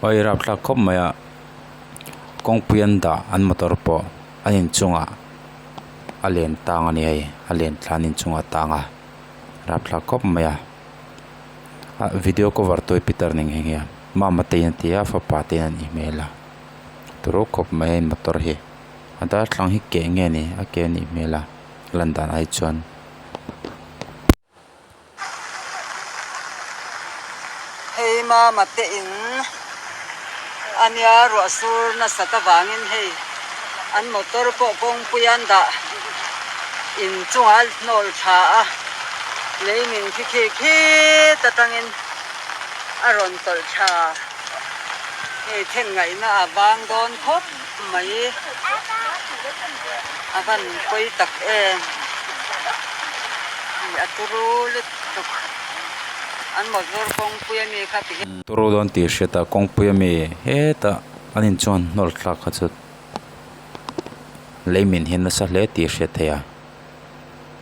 Aw i rapthlak khawp mai a kawngpui an dah an motor pawh an inchungah a len tang a ni hei a len thla an inchungah a tang a rapthlak khawp mai a ah video cover tu hi pitar ni nghe nghe a mama te in a ti a fapa te in a nih hmel a turu khawp mai a motor hi a darthlalang hi keh nge ni a keh a nih hmel a lan dan ah hi chuan. Hei mama te in ania ruah sur nasat avangin hei an motor pawh kawngpui an dah inchungah a hnawl tha a lei min khi khi khit atangin a rawn tawlh tha hei then ngaihna a vang dawn khawp mai a van pawi tak em hei a turu lutuk an motor kawngpui ami kha ti hian. Turu dawn tih hriat a kawngpui ami hetah an inchuan hnawl thlak kha chu lei min hian nasa hle tih hriat theih a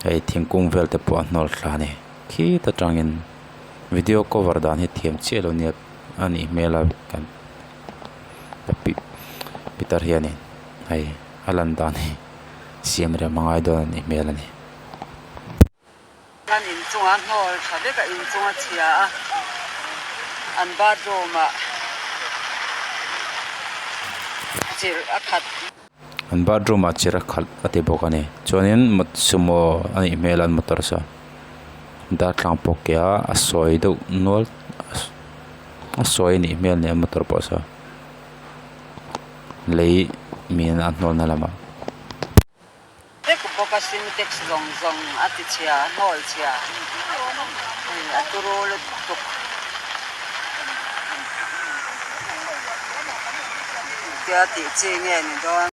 hei thingkung vel te pawh a hnawl thla a ni khit atangin video cover dan hi thiam chiah lo nia a nih hmel a kan pitar hianin hei a lan dan hi siam rem a ngai dawn a nih hmel a ni. An inchunga hnawl tha vek a inchunga chhia a an bathroom ah chirh a khat. An bathroom ah chirh a khat a ti bawk a ni chuanin sumo a nih hmel a an motor saw darthlalang pawh a ke a a sawi deuh nual a sawi a nih hmel a ni a motor pawh saw lei min a hnawl na lamah. Vek bawk a sintex zawng zawng a ti chhia a hnawl chhia hei a turu lutuk tia tih chi nge ni dawn.